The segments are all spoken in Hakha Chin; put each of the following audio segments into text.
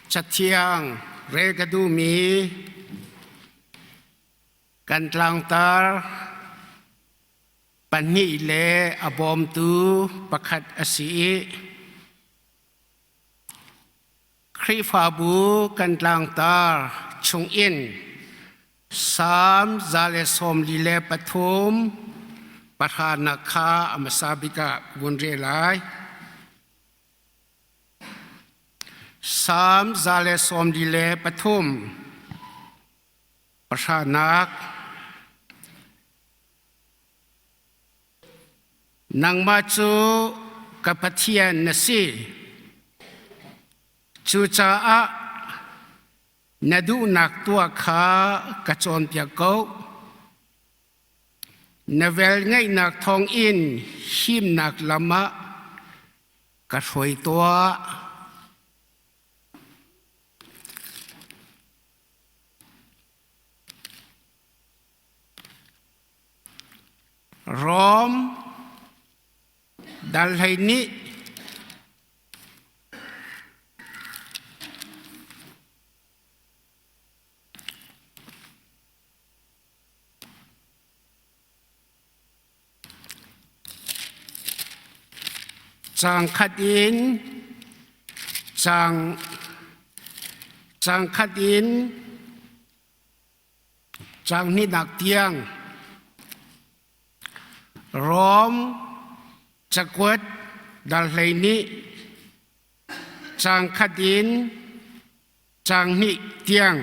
Cathiang rel ka duhmi kan tlangtar pahnih le a bawmtu pakhat a si i Khrihfabu kan tlangtar chungin Salm 143 pahranak kha a hmasa bik ah vun rel lai. Salm 143 pahranak Nangmah cu ka Pathian na si. Cucaah na duhnak tuah kha ka cawnpiak ko. Na velngeihnak thawngin himnak lam ah ka hruai tuah. Rom dal 12 Caang khat in caang khat in caang hnihnak tiang Rom cakuat dal 12 caang khat in caang hnih tiang.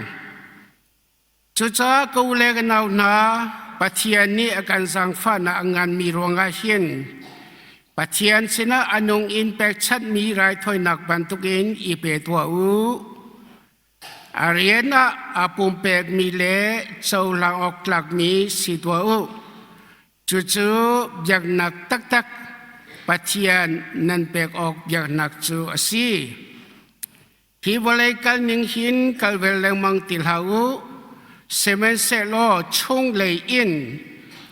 Cucaah ka u le ka nau hna, Pathian nih a kan zaangfahnak a nganmi ruangah hin Pathian sinah a nung in pekchanhmi raithawinak bantukin i pe tuah u. A rian ah aa pumpekmi le cohlang awk tlakmi si tuah u. Cucu biaknak taktak Pathian nan pek awk biaknak cu a si. Hi vawlei kalning hin kal vel lengmang ti hlah u, sihmanhsehlaw chunglei in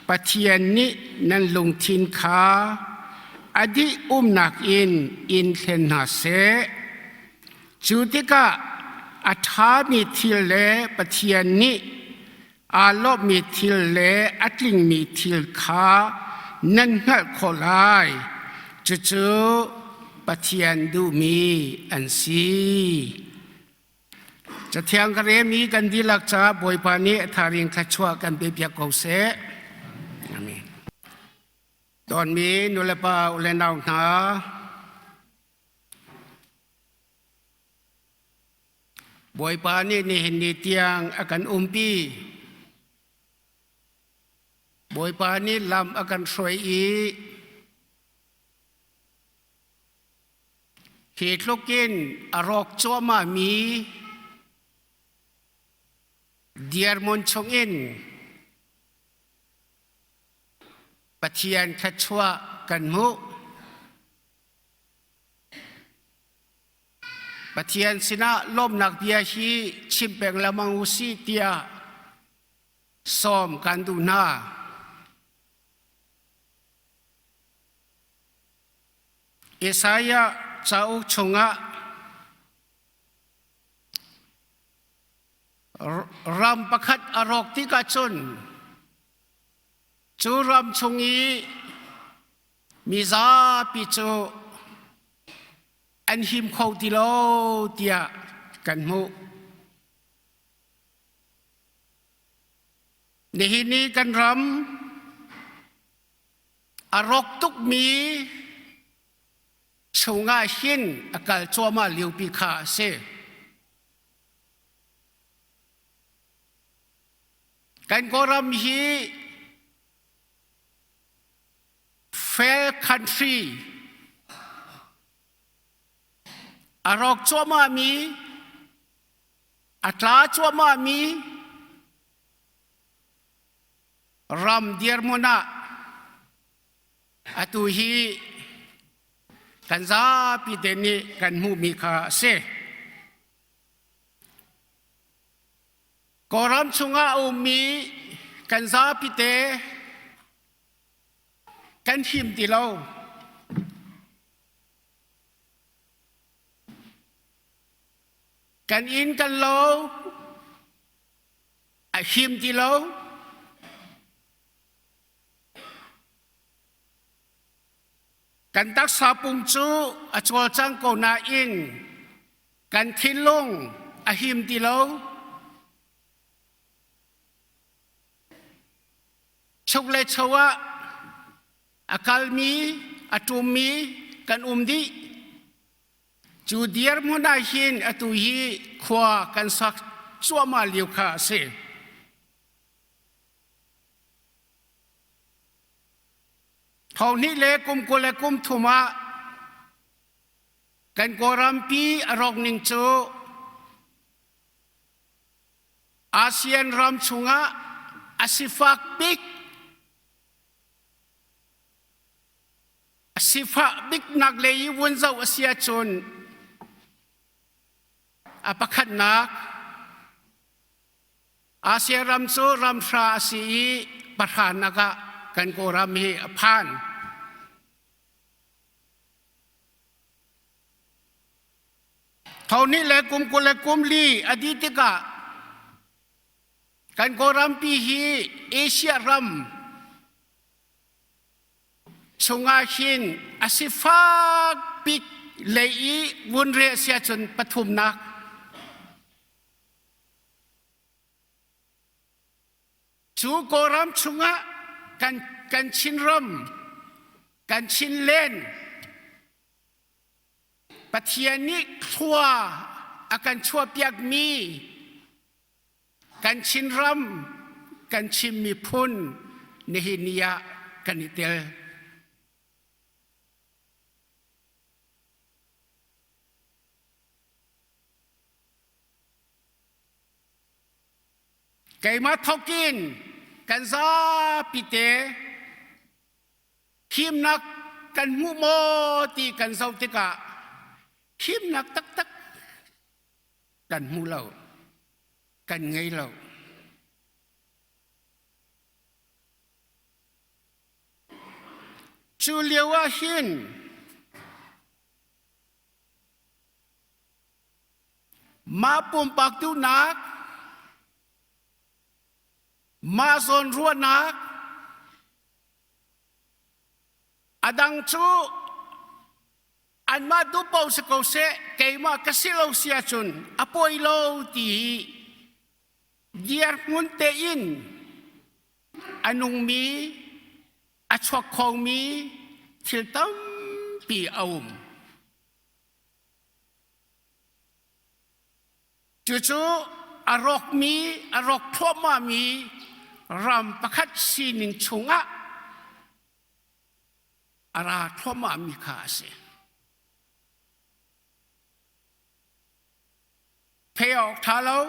Pathian nih nan lungthin kha a dih umnak in in thlen hna seh. Cu tikah a ṭhami thil le Pathian nih aa lawmhmi thil le a tlingmi thil kha nan hngalh khawh lai. Cucu Pathian duhmi an si. Cathiang ka remi kan dihlak caah Bawipa nih a tharing thluachuah kan pe piak ko seh. Amen. Dawtmi nulepa u le nau hna, Bawipa nih nihin ni tiang a kan umpi. Bawipa nih lam a kan hruai i hi tluk in a rawk cuahmahmi dirhmun chungin Pathian thluachuah kan hmuh. Pathian sinah lawmnak bia hi chim peng lengmang u sih tiah sawm kan duh hna. Isaiah cauk chungah ram pakhat a rawk tikah cun cu ram chung i mizapi cu an him kho ti lo tiah kan hmuh. Nihin i kan ram a rawk tukmi chungah hin a kal cuahmah liopi kha a si. Kan Kawlram hi fair country a rawk cuahmahmi a tla cuahmahmi ram dirhmun ah atu hi kan zapi te nih kan hmuhmi kha a si. Kawlram chungah a ummi kan zapi te kan him ti lo. Kan inn kan lo a him ti lo. Kan taksa pum cu a cawlcang ko nain kan thinlung a him ti lo. Chuk le cho ah a kalmi, a ṭummi kan um dih. Cu dirhmun ah hin atu hi khua kan sak cuahmah lio kha a si. Thonghnih le kum 23 ah kan Kawlrampi a rawk ning cu ASEAN ram chungah a sifak bik A sifah biknak lei i vun zoh a si ahcun a pakhatnak Asia ram cu ram hra a si i pahranak ah kan Kawlram hi a phan. Thoni le kum 24 a dih tikah kan Kawlrampi hi Asia ram chungah hin a sifak bik lei i vun reh si ahcun pathumnak cu Kawlram chungah kan kan Chinram kan Chinland Pathian nih thlua a kan chuahpiakmi Kan Chinram, kan Chin miphun nihin ni ah kan i tel. Keimah thokin kan zapi te thimnak kan hmu maw ti kan zoh tikah thimnak taktak kan hmu lo. Kan ngei lo. Cu lio ah hin mah pumpak duhnak, mah zawnruahnak, a dang cu anmah duh paoh si ko seh keimah ka si lo si ahcun a pawi lo ti hi dirhmun tein a nungmi a chuak khomi thil tampi a um. Cucu a rawkmi a rawk thluahmahmi ram pakhat sining chungah a ra thluahmahmi kha a si. Phei awk ṭha lo,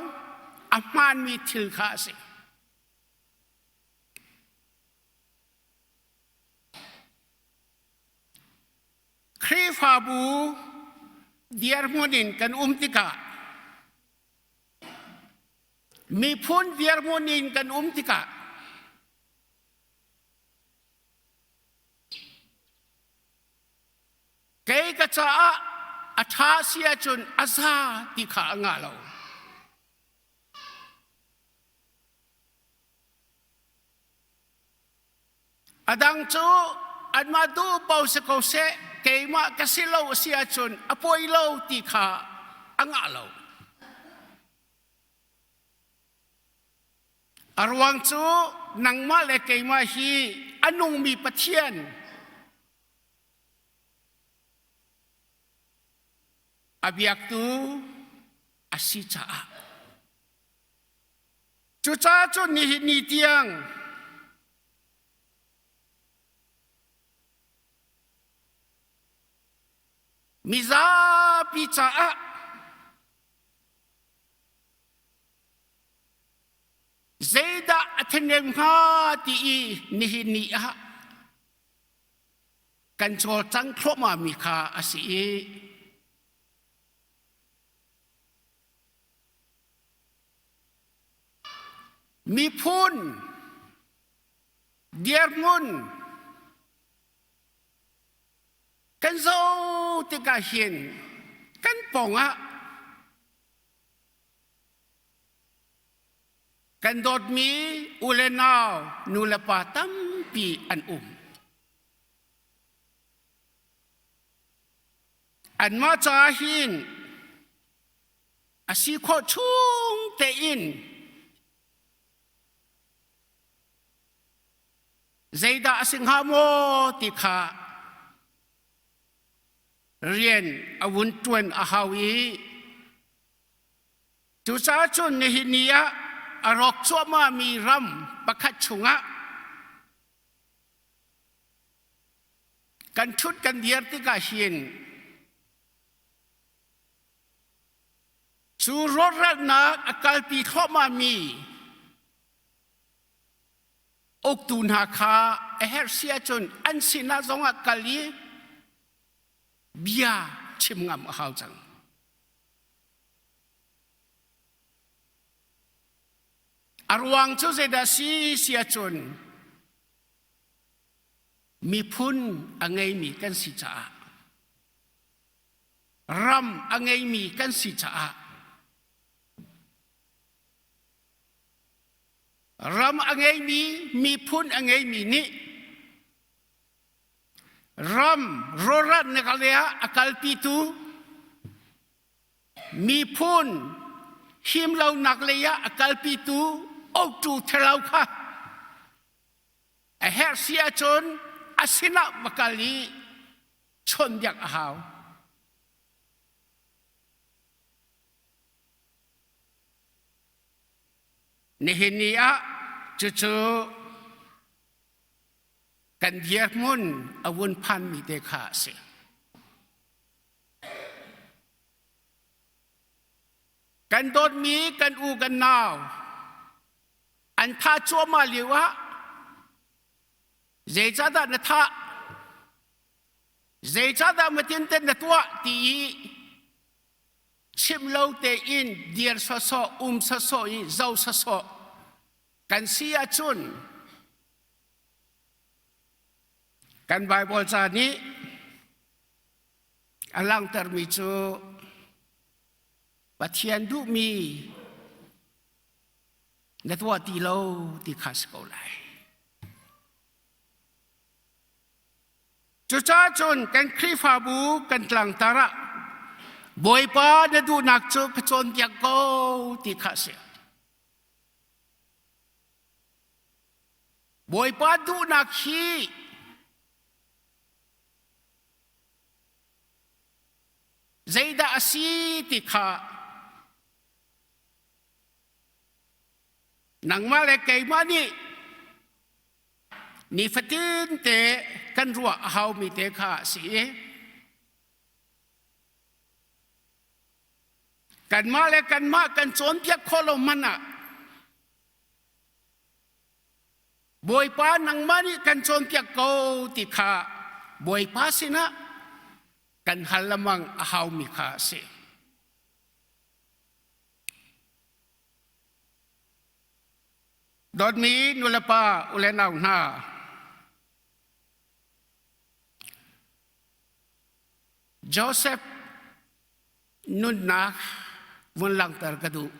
a hmaanmi thil kha a si. Khrihfabu dirhmun in kan um tikah miphun dirhmun in kan um tikah Kei ka caah a ṭha si ahcun a za ti kha a ngah lo. A dang cu anmah duh paoh si ko seh, keimah ka si lo a si ahcun a poi lo ti kha a ngah lo. A ruang cu nangmah le keimah hi a nungmi Pathian a biaktu a si caah. Cucaah cun nihin ni tiang mizapi caah Zeidah a thenrem hnga ti i nihin ni ah kan cawlcang thluahmahmi kha a si i miphun dirhmun kan zoh tikah hin kan pawngah. Kan dawtmi u le nau nu le pa tampi an um. Anmah caah hin a si khawh chung tein zeidah a si hnga maw ti kha rian a vun ṭuan a hau i cucaah cun nihin ni ah a rawk cuahmahmi ram pakhat chungah kan ṭhut kan dir tikah hin cu rawhralnak a kalpi thluahmahmi uktu hna kha a herh si ahcun an sinah zongah kal i bia chim ngam a hau cang. A ruang cu zeidah si si ahcun miphun a ngeimi kan si caah ram a ngeimi kan si caah ram a ngeimi miphun a ngeimi nih ram rawlratnak lei ah a kalpitu miphun himlonak lei ah a kalpitu otu thalo kha a herh si ahcun a sinah va kal i chawnhbiak a hau. Nihin ni ah cucu kan dirhmun a vun phanmi te kha a si. Kan dawtmi kan u kan nau an thah cuahmah lio ah zeicahdah na thah zeicahdah matin ten na tuah ti i chim lo tein dir sawsawh um sawsawh i zo sawsawh kan si ahcun kan Bible ca nih a langhtermi cu Pathian duhmi na tuah ti lo ti kha si ko lai. Cucaah cun kan Khrihfabu kan tlangtar ah Bawipa na duhnak cu ka cawnpiak ko ti kha a si. Bawipa duhnak hi zeidah a si ti kha Nangmah le keimah nih nifatin te kan ruah a haumi te kha a si i kanmah le kanmah kan cawnpiak khawh lo hmanh ah Bawipa nangmah nih kan cawnpiak ko ti kha Bawipa sinah kan hal lengmang a haumi kha a si. Dawtmi nulepa u le nau hna, Joseph nunnak vun langhter ka duh.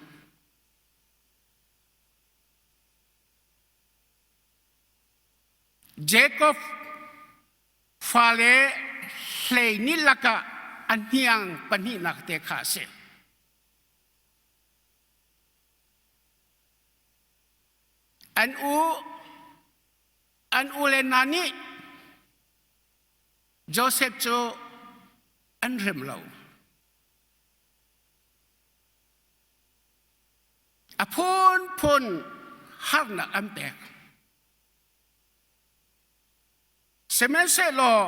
Jacob fale hleini lakah a hniang pahnihnak te kha a si. An u an u le hna nih Joseph cu an rem lo. A phunphun harnak an pek. Sihmanhsehlaw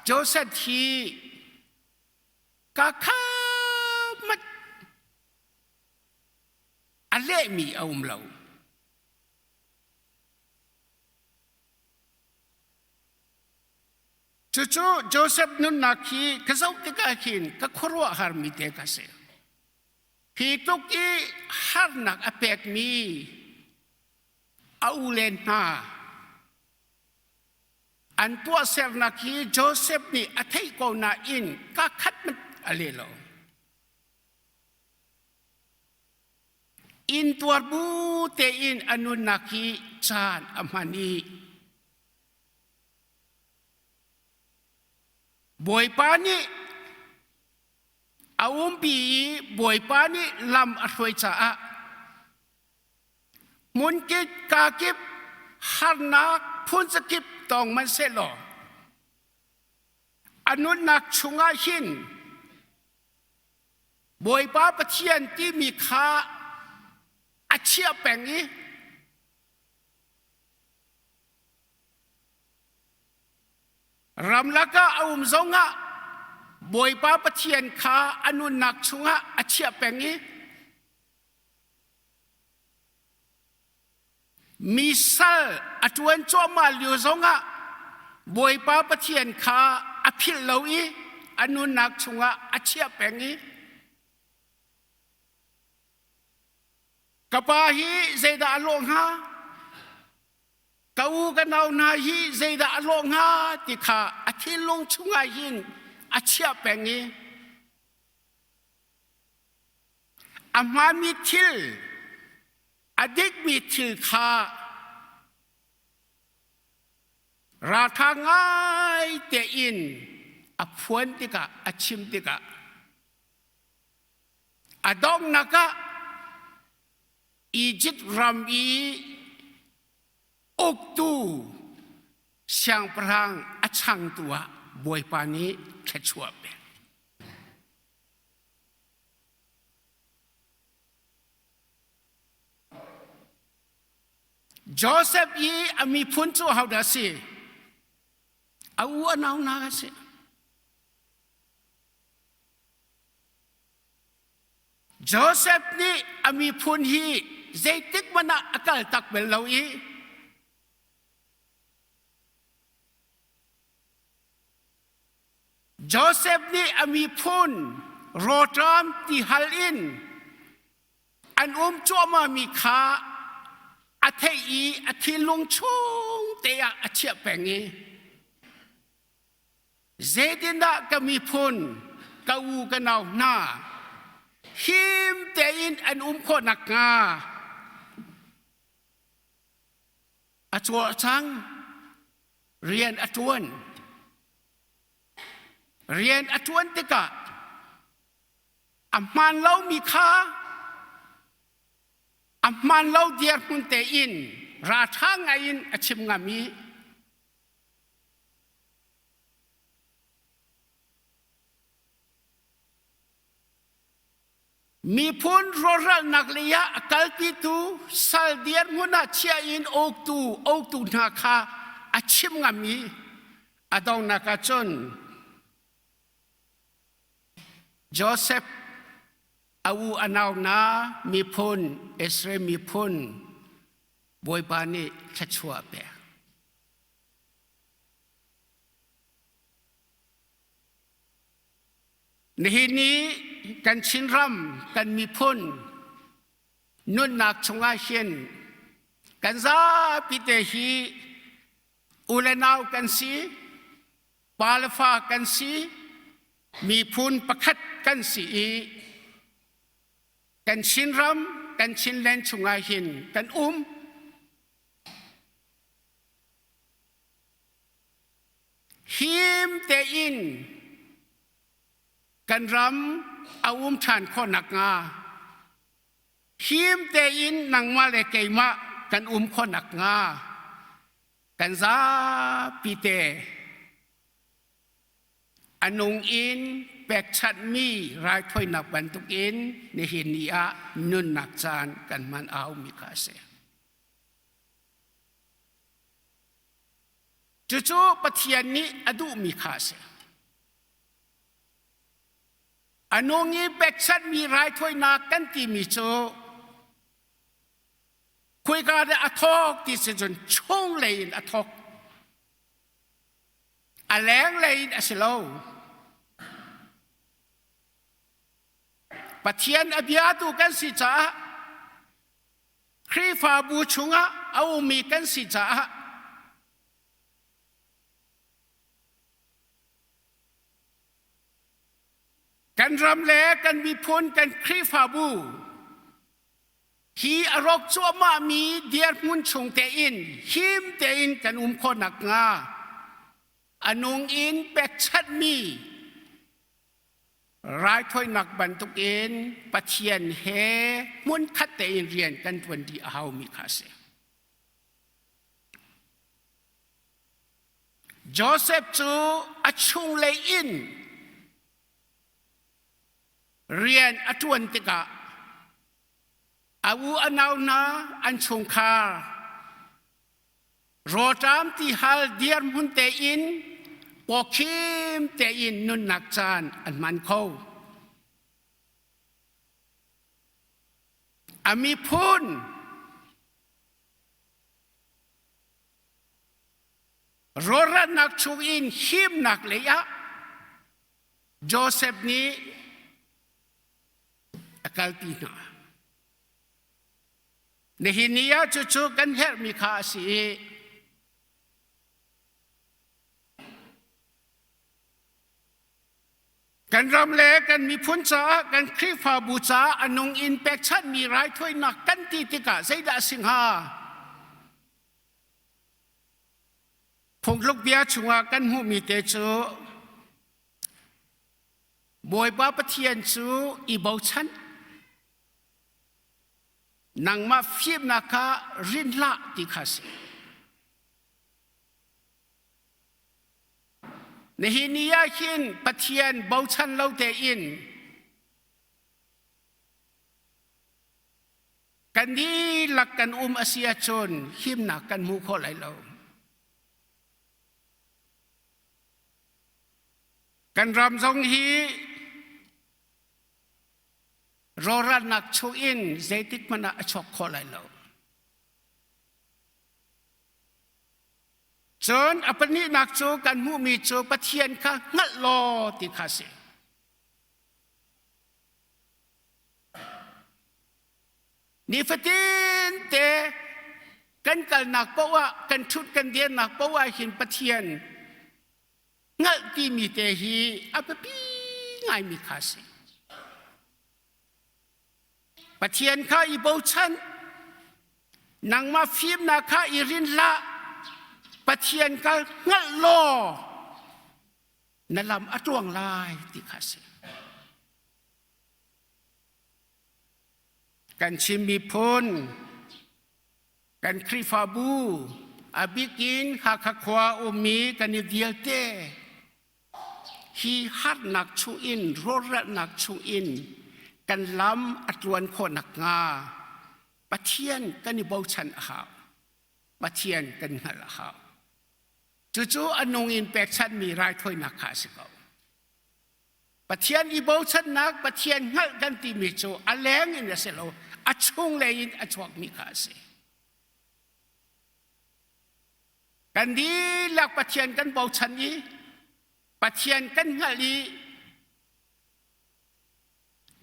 Joseph hi ka khamat a lehmi a um lo. Cucu Joseph nunnak hi ka zoh tikah hin ka khuaruahharmi te ka si. Hi tluk i harnak a pekmi a u le hna An tuahsernak hi Joseph nih a theih ko nain ka khat hmanh a le lo. Intuar bu tein a nunnak hi caan a hman i Bawipa nih a umpi i Bawipa nih lam a hruai caah hmunkip kakip harnak phunzakip tong man sehlaw a nunnak chungah hin Bawipa Pathian timi kha a chiah peng i ramlak ah a um zongah Bawipa Pathian kha a nunnak chungah a chiah peng i mi sal a ṭuan cuahmah lio zongah Bawipa Pathian kha a philh lo i a nunnak chungah a chiah peng i ka pa hi zeidah a lawh hnga? Ka u ka nau hna hi zeidah a lawh hnga ti kha a thinlung chungah hin a chiah peng i a hmaanmi thil a dikmi thil kha ralṭha ngai tein a phuan tikah a chim tikah a donghnak ah Egypt ram i uktu siangpahrang a changtu ah Bawipa nih thluachuah pek. Joseph i a miphun cu ahodah a si? A u a nau hna a si. Joseph nih a miphun hi zeitik hmanh ah a kal tak bal lo i Joseph nih a miphun rawṭam tihal in an um cuahmahmi kha a theih i a thinlung chung te ah a chiah peng i zeitindah ka miphun ka u ka nau hna him tein an um khawh nakhnga a cawlcang rian a ṭuan. Rian a ṭuan tikah a hmaan lomi kha a hmaan lo dirhmun tein ralṭha ngaiin a chim ngam i Miphun rawhralnak lei ah a kalpitu sal dirhmun ah chia in uktu uktu hna kha a chim ngam i a donghnak ah cun Joseph a u a nau na miphun Israel miphun Bawipa nih thluachuah a pek. Nihin ni kan Chinram kan miphun nunnak chungah hin kan zapi te hi u le nau kan si, pa le fa kan si, miphun pakhat kan si i kan Chinram kan Chinland chungah hin kan um. Him tein kan ram a um ṭhan khawh nakhnga him tein nangmah le keimah kan um khawh nakhnga kan zapi te a nung in pekchanhmi raithawinak bantukin nihin ni ah nunnak caan kan hman a haumi kha a si. Cucu Pathian nih a duhmi kha a si. A nung i pekchanhmi raithawinak kan timi cu khuika dah a thawk ti si cun chunglei in a thawk. A lenglei in a si lo. Pathian a biatu kan si caah Khrihfabu chungah a ummi kan si caah kan ram le kan miphun kan Khrihfabu Hi a rawk cuahmahmi dirhmun chung tein him tein kan um khawh nakhnga a nung in pekchanhmi raithawinak bantukin Pathian he hmunkhat tein rian kan ṭuan dih a haumi kha a si. Joseph cu a chunglei in rian a ṭuan tikah a u a nau hna an chungkhar rawṭam tihal dirhmun tein pawkhim tein nunnak caan an hman kho. A miphun rawlralnak chungin himnak lei ah Joseph nih a kalpi hna. Nihin ni ah cucu kan herhmi kha a si i kan ram le kan miphun caah kan Khrihfabu caah a nung in pekchanhmi raithawinak kan ti tikah zeidah a si hnga? Phungtluk bia chungah kan hmuhmi te cu Bawipa Pathian cu i bochan nangmah fimnak kha rin hlah ti kha a si. Nihin ni ah hin Pathian bochan lo tein kan dihlak kan um a si ahcun himnak kan hmu khawh lai lo. Kan ram zong hi rawhralnak chung in zeitik hmanh ah a chuak khawh lai lo. Cun a pahnihnak cu kan hmuhmi cu Pathian kha hngalh law ti kha a si. Nifatin te kan kalnak paoh ah kan ṭhut kan dirnak paoh ah hin Pathian hngalh timi te hi a biapi ngaimi kha a si. Pathian kha i bochan, nangmah fimnak kha i rin hlah, Pathian kha hngalh law na lam a tluang lai ti kha a si. Kan Chin miphun, kan Khrihfabu, a bikin Hakha khua ummi kan i vialte hi harnak chungin rawlralhnak chungin kan lam a tluan khawh nakhnga Pathian kan i bochan a hau. Pathian kan hngalh a hau. Cucu a nung in pekchanhmi raithawinak kha a si ko. Pathian i bochannak, Pathian hngalh kan timi cu a leng in a si lo, a chunglei in a chuakmi kha a si. Kan dihlak Pathian kan bochan i Pathian kan hngalh i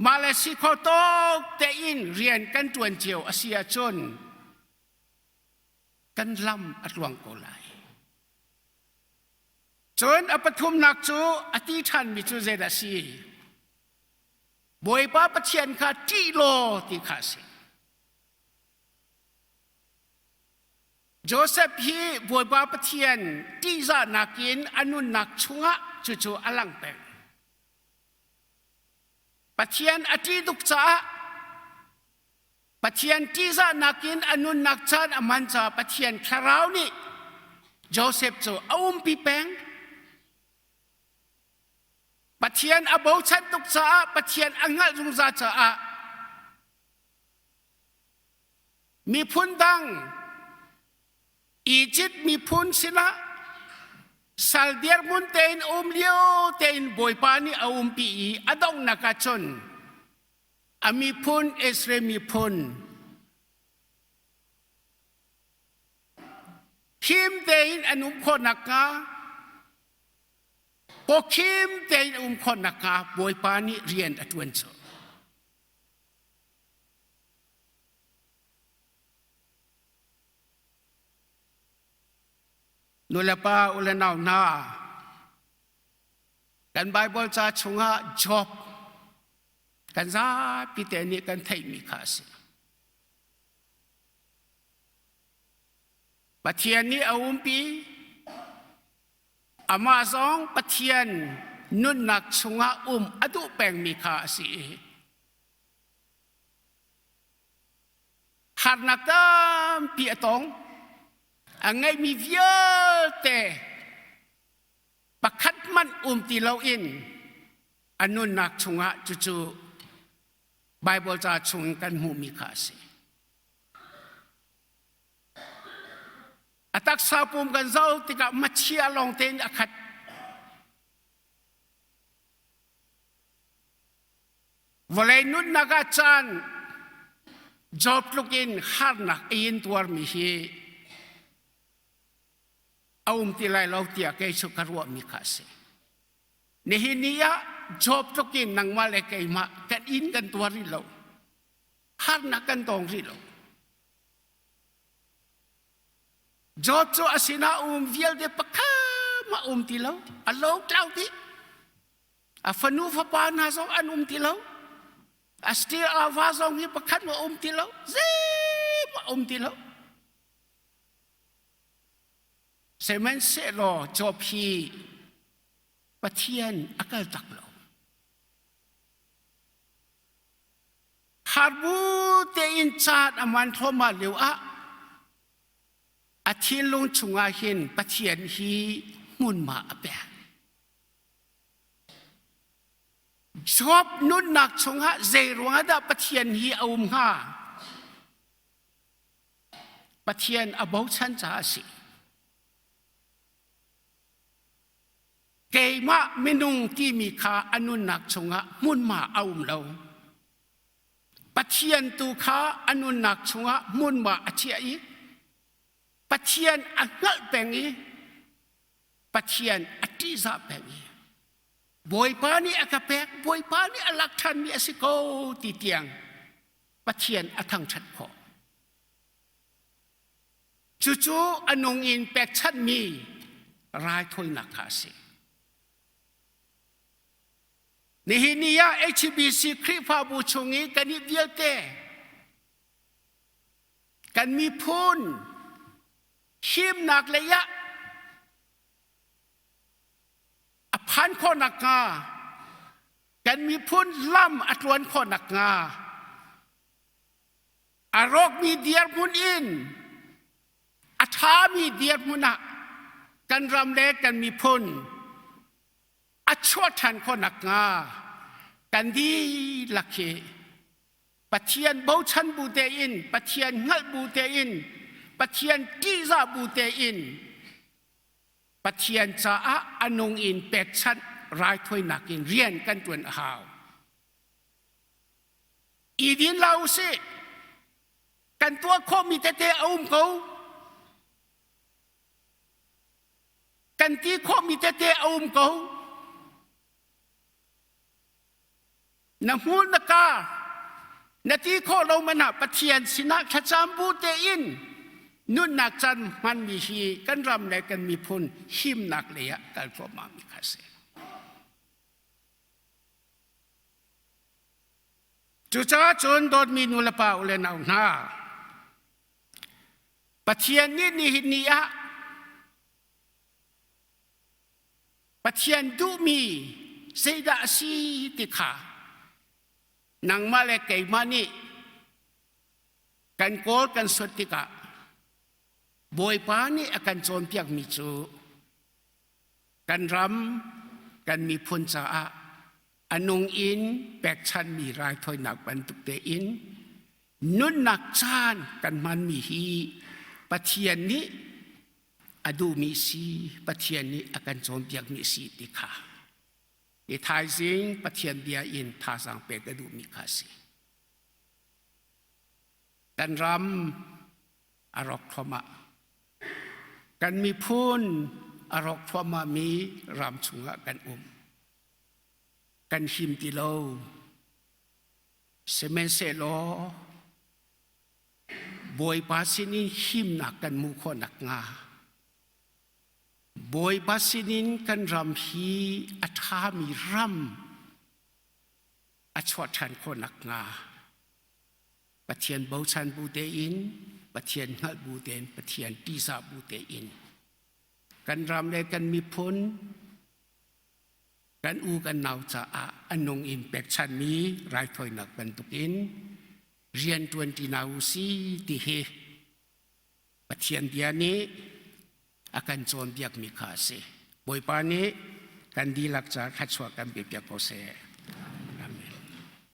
mah le si kho tawk tein rian kan ṭuan cio a si ahcun kan lam a tluang ko lai. Cun a pathumnak cu a ti ṭhanmi cu zeidah a si? Bawipa Pathian kha ṭih law ti kha a si. Joseph hi Bawipa Pathian ṭihzahnak in a nunnak chungah cucu a lang peng. Pathian a ṭih tuk caah Pathian ṭihzahnak in a nunnak caan a hman caah Pathian thlarau nih Joseph cu a umpi peng. Pathian a bochan tuk caah Pathian a hngalh zungzal caah miphun dang Egypt miphun sinah sal dirhmun tein um lio tein Bawipa nih a umpi i a donghnak ah cun a miphun Israel miphun him tein an um khawh nakhnga pawkhim tein a um khawh nakhnga Bawipa nih rian a ṭuan cu. Nulepa u le nau hna, kan Baibal ca chungah Job kan zapi te nih kan theihmi kha a si. Pathian nih a umpi. Amah zong Pathian nunnak chungah um a duh pengmi kha a si i harnak tampi a tong. A ngeihmi vialte pakhat hmanh um ti loin a nunnak chungah cucu Baibal ca chung kan hmuhmi kha a si. A taksa pum kan zoh tikah machia lawng tein a khat. Vawlei nunnak ah caan Job tluk in harnak a in tuarmi hi a um ti lai lo tiah kei cu ka ruahmi kha a si. Nihin ni ah Job tluk in nangmah le keimah kan inn kan tuar rih lo. Harnak kan tong rih lo. Job cu a sinah um vialte pakhat ma um ti lo. A lo tlau dih. A fanu fapa hna zong an um ti lo. A still a va zong hi pakhat ma um ti lo. Zeimah um ti lo. Sihmanhsehlaw Job hi Pathian a kal tak lo. Harbu tein caan a man thluahmah lio ah a thinlung chungah hin Pathian hi hmunhma a pek. Job nunnak chungah zei ruangah dah Pathian hi a um hnga? Pathian a bochan caah a si. Keimah minung timi kha a nunnak chungah hmunhma a um lo. Pathian tu kha a nunnak chungah hmunhma a chiah i Pathian a hngalh peng i Pathian a ṭihzah peng i Bawipa nih a ka pek, Bawipa nih a lak ṭhanmi a si ko ti tiang Pathian a thangṭhat khawh. Cucu a nung in pekchanhmi raithawinak kha a si. Nihin ni ah HBC Khrihfabu chung i kan i vialte kan miphun himnak lei ah a phan khawh nakhnga kan miphun lam a tluan khawh nakhnga a rawkmi dirhmun in a ṭhami dirhmun ah kan ram le kan miphun a chuah ṭhan khawh nakhnga kan dihlak hi Pathian bochan bu tein Pathian hngalh bu tein Pathian ṭihzah bu tein Pathian caah a nung in pekchanh raithawinak in rian kan ṭuan a hau. I din la usih. Kan tuah khawhmi tete a um ko. Kan ti khawhmi tete a um ko. Na hmur na ka na ti khawh lo man ah Pathian sinah thlacam bu tein nunnak caan hmanmi hi kan ram le kan miphun himnak lei ah kal thluahmah mi kha a si. Cucaah cun dawtmi nu le pa u le nau hna, Pathian nih nihin ni ah Pathian duhmi zeidah a si ti kha nangmah le keimah nih kan kawl kan suat tikah Bawipa nih a kan cawnpiakmi cu kan ram kan miphun caah a nung in pekchanhmi raithawinak bantuk tein nunnak caan kan hmanmi hi Pathian nih a duhmi si Pathian nih a kan cawnpiakmi si ti kha i thaizing Pathian bia in thazaang pek a duhmi kha a si. Kan ram a rawk thluahmah. Kan miphun a rawk thluahmahmi ram chungah kan um. Kan him ti lo. Sihmanhsehlaw Bawipa sinin himnak kan hmuh khawh nakhnga Bawipa sinin kan ram hi a ṭhami ram a chuah ṭhan khawh nakhnga Pathian bochan bu tein. Pathian hngalh bu tein Pathian ṭihzah bu tein kan ram le kan miphun kan u kan nau caah a nung in pekchanmi raithawinak bantukin rian ṭuan ṭi hna u si ti hi Pathian bia nih a kan cawnpiakmi kha a si. Bawipa nih kan dihlak ca thluachuah kan pe piak ko seh.